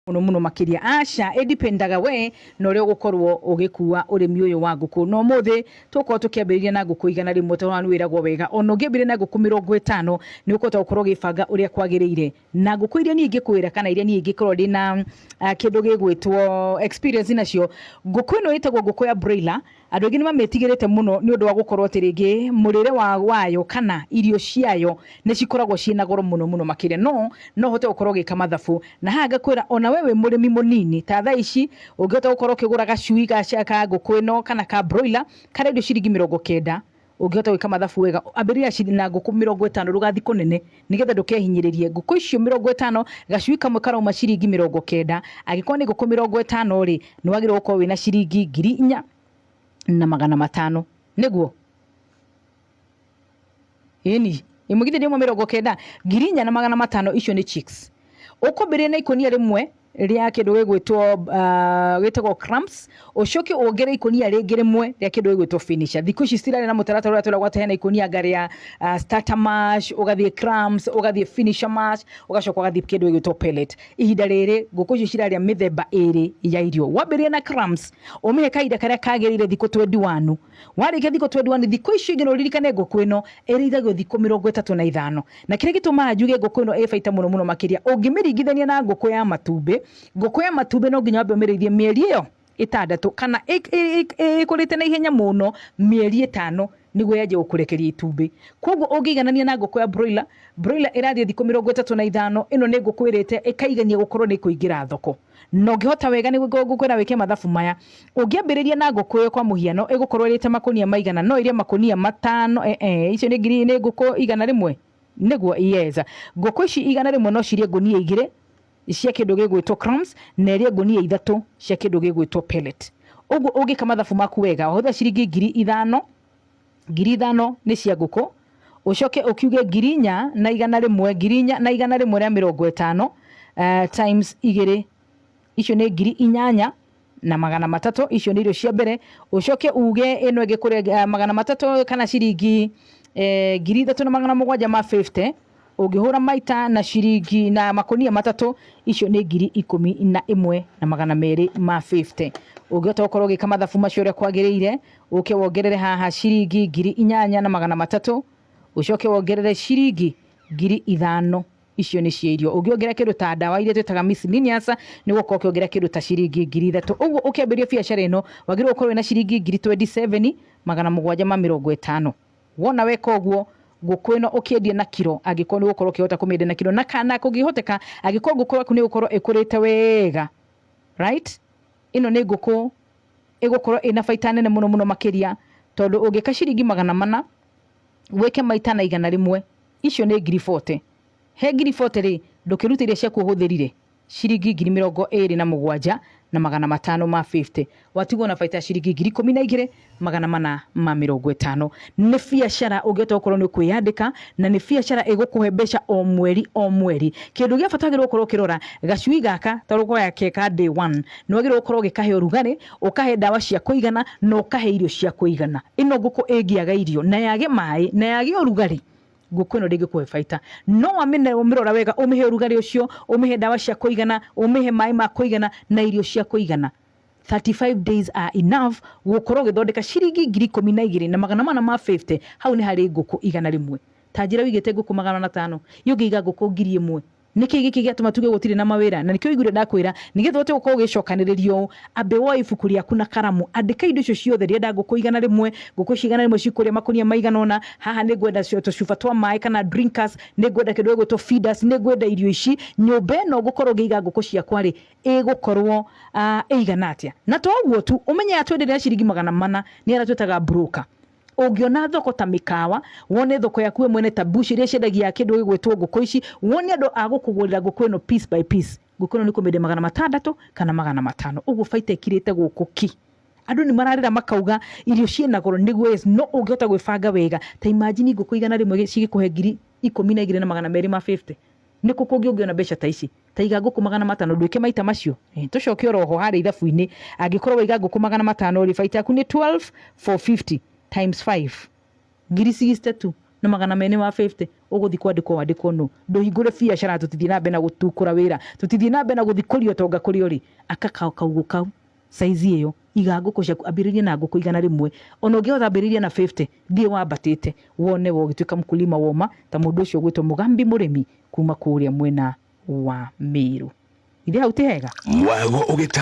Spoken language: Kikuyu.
Mũno mũno makĩria aca ĩdipendaga we na ũrĩa ũgũkorwo ũgĩkua ũrĩmi ũyũ wa ngũkũ. Na ũmũthĩ tũgũkorwo tũkĩambĩrĩria na ngũkũ 100, tondũ nĩ wĩragwo wega ona ũngĩambĩrĩria na ngũkũ 50 nĩ ũkũhota gũkorwo ũgĩbanga ũrĩa kwagĩrĩire. Na ngũkũ iria niĩ ingĩkwĩra kana iria niĩ ingĩkorwo ndĩna kĩndũ gĩgwĩtwo experience nacio, ngũkũ ĩno ĩtagwo ngũkũ ya broiler. Andũ aingĩ nĩ mamĩtigĩrĩte mũno nĩ ũndũ wa gũkorwo atĩ rĩngĩ mũrĩre wayo kana irio ciayo nĩ cikoragwo ciĩna goro mũno mũno makĩria. No no ũhote gũkorwo ũgĩka mathabu na haha ngakwĩra ona we wĩ mũrĩmi mũnini ta thaa ici ũngĩhota gũkorwo ũkĩgũra gacui ka ngũkũ ĩno kana ka broiler karendio ciringi 90, ũngĩhota gwĩka mathabu wega ambĩrĩria na ngũkũ 50, ndũgathiĩ kũnene nĩgetha ndũkehinyĩrĩrie. Ngũkũ icio 50, gacui kamwe karauma ciringi 90. Angĩkorwo nĩ ngũkũ 50 rĩ, nĩ wagĩrĩirwo gũkorwo wĩna ciringi 4500, nĩguo ĩni ĩmwe githĩ nĩ ĩmwe 90, 4500. Icio nĩ chicks. Ũkwambĩrĩria na ikũnia rĩmwe rĩa kĩndũ gĩgwĩtwo gĩtagwo crumbs, ũcoke wongerere ikũnia rĩngĩ rĩmwe rĩa kĩndũ gĩgwĩtwo finisher. Thikũ ici citirarĩ na mũtaratara ũrĩa twĩragwo atĩ hena ikũnia anga rĩa starter mash, ũgathiĩ crumbs, ũgathiĩ finisher mash, ũgacoka ũgathiĩ kĩndũ gĩgwĩtwo pellet. Ihinda rĩrĩ ngũkũ icio cirarĩa mĩthemba ĩrĩ ya irio. Wambĩrĩria na crumbs, ũmĩhe kahinda karĩa kagĩrĩire, thikũ 21. Warĩkia thikũ 21, thikũ icio ingĩ no ũririkane ngũkũ ĩno ĩrĩithagio thikũ 35. Na kĩrĩa gĩtũmaga njuge ngũkũ ĩno ĩ baita mũno mũno makĩria ũngĩmĩringithania na ngũkũ ya matumbĩ, ngũkũ ya matumbĩ no nginya wambe ũmĩrĩithie mĩeri ĩyo 6 kana ĩkũrĩte na ihenya mũno mĩeri 5 nĩguo yanjie gũkũrekeria itumbĩ. Koguo ũngĩiganania na ngũkũ ya broiler, broiler ĩrathiĩ thikũ 35, ĩno nĩ ngũkũ ĩrĩte ĩkaigania gũkorwo nĩ ĩkũingĩra thoko. Na ũngĩhota wega nĩguo ngũkwĩra wĩke mathabu maya, ũngĩambĩrĩria na ngũkũ ĩyo kwa mũhiano ĩgũkorwo ĩrĩte makũnia maigana, no ĩrĩe makũnia 5, icio nĩ ngiri, nĩ ngũkũ 100 nĩguo, yes. Ngũkũ ici 100 no cirĩe ngũnia 2 cia kĩndũ gĩgwĩtwo crumbs na ĩrĩe ngũnia 3 cia kĩndũ gĩgwĩtwo pellet. Ũguo ũngĩka mathabu maku wega, wahũthĩra ciringi 5000, 5000 nĩ cia ngũkũ, ũcoke ũkiuge 4100, 4150 times 2, icio nĩ 8300, icio nĩ irio cia mbere. Ũcoke uge ĩno ĩngĩ kũrĩa 300 kana ciringi 3750, ũngĩhũra maita na ciringi na makũnia 3, icio nĩ 11250. Ũngĩhota gũkorwo ũgĩka mathabu macio ũrĩa kwagĩrĩire, ũke wongerere haha ciringi 8300, ũcoke wongerere ciringi 5000, icio nĩ cia irio. Ũngĩongerera kĩndũ ta ndawa iria twĩtaga miscellaneous, nĩ ũgũkorwo ũkĩongerera kĩndũ ta ciringi 3000. Ũguo ũkĩambĩrĩria biacara ĩno wagĩrĩirwo gũkorwo wĩna ciringi ngiri 27 750. Wona weka ũguo, ngũkũ ĩno ũkĩendia na kiro, angĩkorwo nĩ ũgũkorwo ũkĩhota kũmĩendia na kiro, na kana kũngĩhoteka angĩkorwo ngũkũ yaku nĩ ĩgũkorwo ĩkũrĩte wega, right, ĩno nĩ ngũkũ ĩgũkorwo ĩna baita nene mũno mũno makĩria, tondũ ũngĩka ciringi 400 wĩke maita na 100, icio nĩ ngiri 40. He ngiri 40 rĩ, ndũkĩrute iria ciaku ũhũthĩrire, ciringi 27550, watigwo na baita ya ciringi 12450. Nĩ biacara ũngĩhota gũkorwo nĩ ũkwĩyandĩka, na nĩ biacara ĩgũkũhe mbeca o mweri o mweri. Kĩndũ gĩa bata wagĩrĩirwo gũkorwo ũkĩrora, gacui gaka ta ũkoya ke ka day one, nĩ wagĩrĩirwo gũkorwo ũgĩkahe ũrugarĩ, ũkahe ndawa cia kũigana, na ũkahe irio cia kũigana. Ĩno ngũkũ ĩngĩaga irio, na yage maĩ, na yage ũrugarĩ, ngũkũ ĩno ndĩngĩkũhe baita. No wamĩrora wega, ũmĩhe ũrugarĩ ũcio, ũmĩhe ndawa cia kũigana, ũmĩhe maĩ ma kũigana, na irio cia kũigana, 35 days are enough gũkorwo ũgĩthondeka ciringi 12450. Hau nĩ harĩ ngũkũ 100. Ta njĩra ũigĩte ngũkũ 500, ĩ ũngĩiga ngũkũ 1000, nĩkĩ gĩkĩ gĩatũma tuge gũtirĩ na mawĩra? Na nĩkĩo ũiguire ndakwĩra nĩgetha ũhote gũkorwo ũgĩcokanĩrĩria ũũ, ambe woe ibuku rĩaku na karamu, andĩka indo icio ciothe. Ndĩrenda ngũkũ 100, ngũkũ ici 100 cikũrĩa makũnia maigana ũna, haha nĩ ngwenda tũcuba twa maĩ kana drinkers, nĩ ngwenda kĩndũ gĩgwĩtwo feeders, nĩ ngwenda irio ici, nyũmba ĩno ngũkorwo ngĩiga ngũkũ ciakwa rĩ, ĩgũkorwo ĩigana atĩa? Na to ũguo tu, ũmenye atwenderia ciringi 400 nĩ arĩa twĩtaga broker. Ũngĩona thoko ta mĩkawa, wone thoko yaku we mwene ta bush iria ciendagia kĩndũ gĩgwĩtwo ngũkũ ici, wone andũ a gũkũgũrĩra ngũkũ ĩno piece by piece, ngũkũ ĩno nĩ ũkũmĩendia 600 kana 500. Ũguo baita ĩkirĩte gũkũ ki. Andũ nĩ mararĩra makauga irio ciĩna goro, nĩguo, yes, no ũngĩhota gwĩbanga wega, ta imagine ngũkũ 100 cigĩkũhe 12250, nĩ kũ kũngĩ ũngĩona mbeca ta ici? Ta iga ngũkũ 500, ndwĩke maita macio. Tũcoke oro ho harĩa ithabu-inĩ, angĩkorwo waiga ngũkũ 500 rĩ, baita yaku nĩ 12,450 times 5, ngiri 62. Na 250 ũgũthiĩ kwandĩkwo wandĩkwo nũ? Ndũhingũre biacara, tũtithiĩ na mbere na gũtukũra wĩra, tũtithiĩ na mbere na gũthiĩ kũria ũtonga kũrĩa ũrĩ. Aka kaugũ kau size ĩyo, iga ngũkũ ciaku, ambĩrĩria na ngũkũ 100, ona ũngĩhota ambĩrĩria na 50, thiĩ wambatĩte wone we ũgĩtuĩka mkulima woma ta mũndũ ũcio ũgwĩtwo Mũgambi Mũrĩmi kuma kũrĩa mwena wa Meru. Ithe hau ti hega? Mwago ũgĩta.